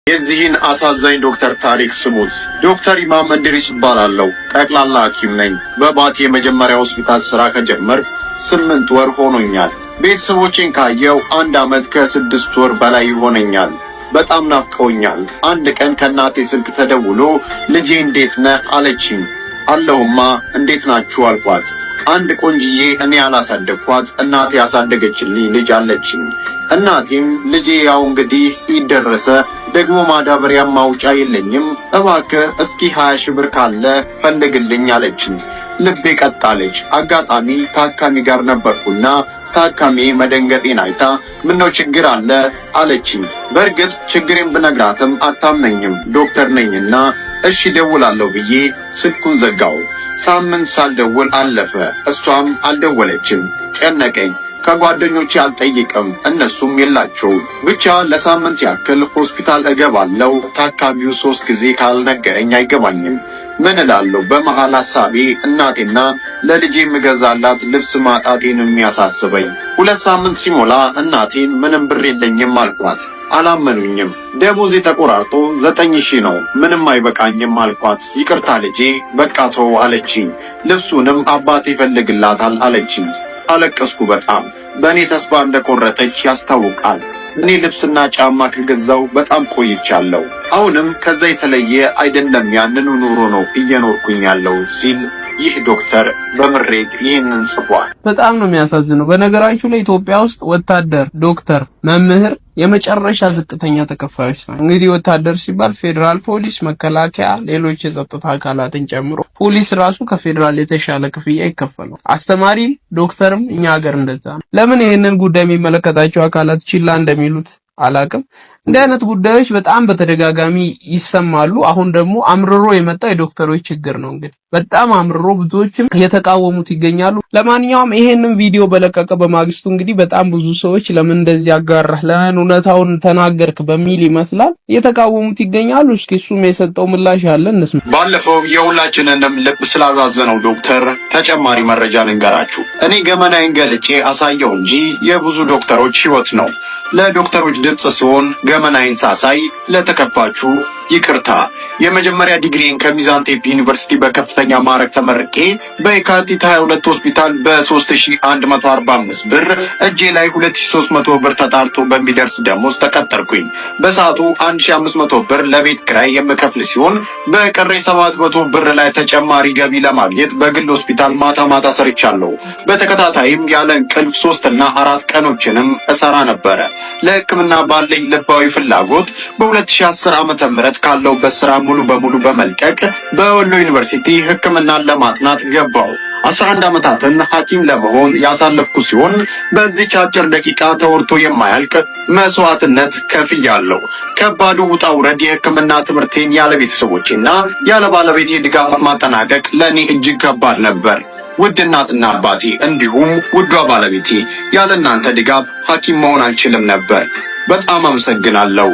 የዚህን አሳዛኝ ዶክተር ታሪክ ስሙት። ዶክተር ኢማም እንድሪስ እባላለሁ። ጠቅላላ ሐኪም ነኝ። በባቲ የመጀመሪያ ሆስፒታል ስራ ከጀመርኩ 8 ወር ሆኖኛል። ቤተሰቦቼን ካየው አንድ ዓመት ከ6 ወር በላይ ይሆነኛል። በጣም ናፍቀውኛል። አንድ ቀን ከእናቴ ስልክ ተደውሎ ልጄ እንዴት ነህ አለችኝ። አለሁማ፣ እንዴት ናችሁ አልኳት። አንድ ቆንጅዬ እኔ ያላሳደግኳት እናቴ ያሳደገችልኝ ልጅ አለችኝ። እናቴም ልጄ ያው እንግዲህ ይደረሰ ደግሞ ማዳበሪያ ማውጫ የለኝም፣ እባክህ እስኪ 20,000 ብር ካለ ፈልግልኝ አለችኝ። ልቤ ቀጣለች። አጋጣሚ ታካሚ ጋር ነበርኩና ታካሚ መደንገጤን አይታ ምነው ችግር አለ አለችኝ። በእርግጥ ችግሬን ብነግራትም አታምነኝም፣ ዶክተር ነኝና እሺ ደውላለሁ ብዬ ስልኩን ዘጋው። ሳምንት ሳልደውል አለፈ። እሷም አልደወለችም። ጨነቀኝ። ከጓደኞቼ አልጠይቅም፣ እነሱም የላቸውም። ብቻ ለሳምንት ያክል ሆስፒታል እገባለሁ። ታካሚው ሶስት ጊዜ ካልነገረኝ አይገባኝም። ምን እላለሁ? በመሃል ሐሳቤ እናቴና ለልጄ የምገዛላት ልብስ ማጣቴን የሚያሳስበኝ። 2 ሳምንት ሲሞላ እናቴን ምንም ብር የለኝም አልኳት። አላመኑኝም። ደሞዜ ተቆራርጦ 9,000 ነው፣ ምንም አይበቃኝም አልኳት። ይቅርታ ልጄ፣ በቃ ተው አለችኝ። ልብሱንም አባቴ ይፈልግላታል አለችኝ። አለቀስኩ በጣም። በእኔ ተስፋ እንደቆረጠች ያስታውቃል። እኔ ልብስና ጫማ ከገዛው በጣም ቆይቻለሁ። አሁንም ከዛ የተለየ አይደለም፣ ያንኑ ኑሮ ነው እየኖርኩኝ ያለው ሲል ይህ ዶክተር በምሬት ይህንን ጽፏል። በጣም ነው የሚያሳዝነው። በነገራችሁ ላይ ኢትዮጵያ ውስጥ ወታደር፣ ዶክተር፣ መምህር የመጨረሻ ዝቅተኛ ተከፋዮች ናቸው። እንግዲህ ወታደር ሲባል ፌዴራል ፖሊስ፣ መከላከያ፣ ሌሎች የጸጥታ አካላትን ጨምሮ ፖሊስ ራሱ ከፌዴራል የተሻለ ክፍያ ይከፈለው። አስተማሪም ዶክተርም እኛ ሀገር እንደዛ ነው። ለምን ይህንን ጉዳይ የሚመለከታቸው አካላት ችላ እንደሚሉት አላቅም። እንዲህ አይነት ጉዳዮች በጣም በተደጋጋሚ ይሰማሉ። አሁን ደግሞ አምርሮ የመጣ የዶክተሮች ችግር ነው። እንግዲህ በጣም አምርሮ ብዙዎችም እየተቃወሙት ይገኛሉ። ለማንኛውም ይሄንን ቪዲዮ በለቀቀ በማግስቱ እንግዲህ በጣም ብዙ ሰዎች ለምን እንደዚህ አጋራህ፣ ለምን እውነታውን ተናገርክ በሚል ይመስላል እየተቃወሙት ይገኛሉ። እስኪ እሱም የሰጠው ምላሽ አለ፣ እንስማ። ባለፈው የሁላችንንም ልብ ስላዛዘነው ዶክተር ተጨማሪ መረጃ ልንገራችሁ። እኔ ገመናዬን ገልጬ አሳየው እንጂ የብዙ ዶክተሮች ህይወት ነው። ለዶክተሮች ድምፅ ሲሆን ገመናዬን ሳሳይ ለተከፋችሁ ይቅርታ። የመጀመሪያ ዲግሪን ከሚዛን ቴፒ ዩኒቨርሲቲ በከፍተኛ ማዕረግ ተመርቄ በየካቲት 22 ሆስፒታል በ3145 ብር እጄ ላይ 2300 ብር ተጣርቶ በሚደርስ ደሞዝ ተቀጠርኩኝ። በሰዓቱ 1500 ብር ለቤት ኪራይ የምከፍል ሲሆን በቀሪ 700 ብር ላይ ተጨማሪ ገቢ ለማግኘት በግል ሆስፒታል ማታ ማታ ሰርቻለሁ። በተከታታይም ያለ እንቅልፍ 3 እና 4 ቀኖችንም እሰራ ነበረ። ለሕክምና ባለኝ ልባዊ ፍላጎት በ2010 ዓ.ም ካለሁበት ስራ ሙሉ በሙሉ በመልቀቅ በወሎ ዩኒቨርሲቲ ሕክምናን ለማጥናት ገባሁ። 11 ዓመታትን ሐኪም ለመሆን ያሳለፍኩ ሲሆን በዚች አጭር ደቂቃ ተወርቶ የማያልቅ መስዋዕትነት ከፍያለሁ። ከባዱ ውጣ ውረድ የሕክምና ትምህርቴን ያለ ቤተሰቦቼና ያለ ባለቤቴ ድጋፍ ማጠናቀቅ ለእኔ እጅግ ከባድ ነበር። ውድ እናትና አባቴ እንዲሁም ውዷ ባለቤቴ፣ ያለ እናንተ ድጋፍ ሐኪም መሆን አልችልም ነበር። በጣም አመሰግናለሁ።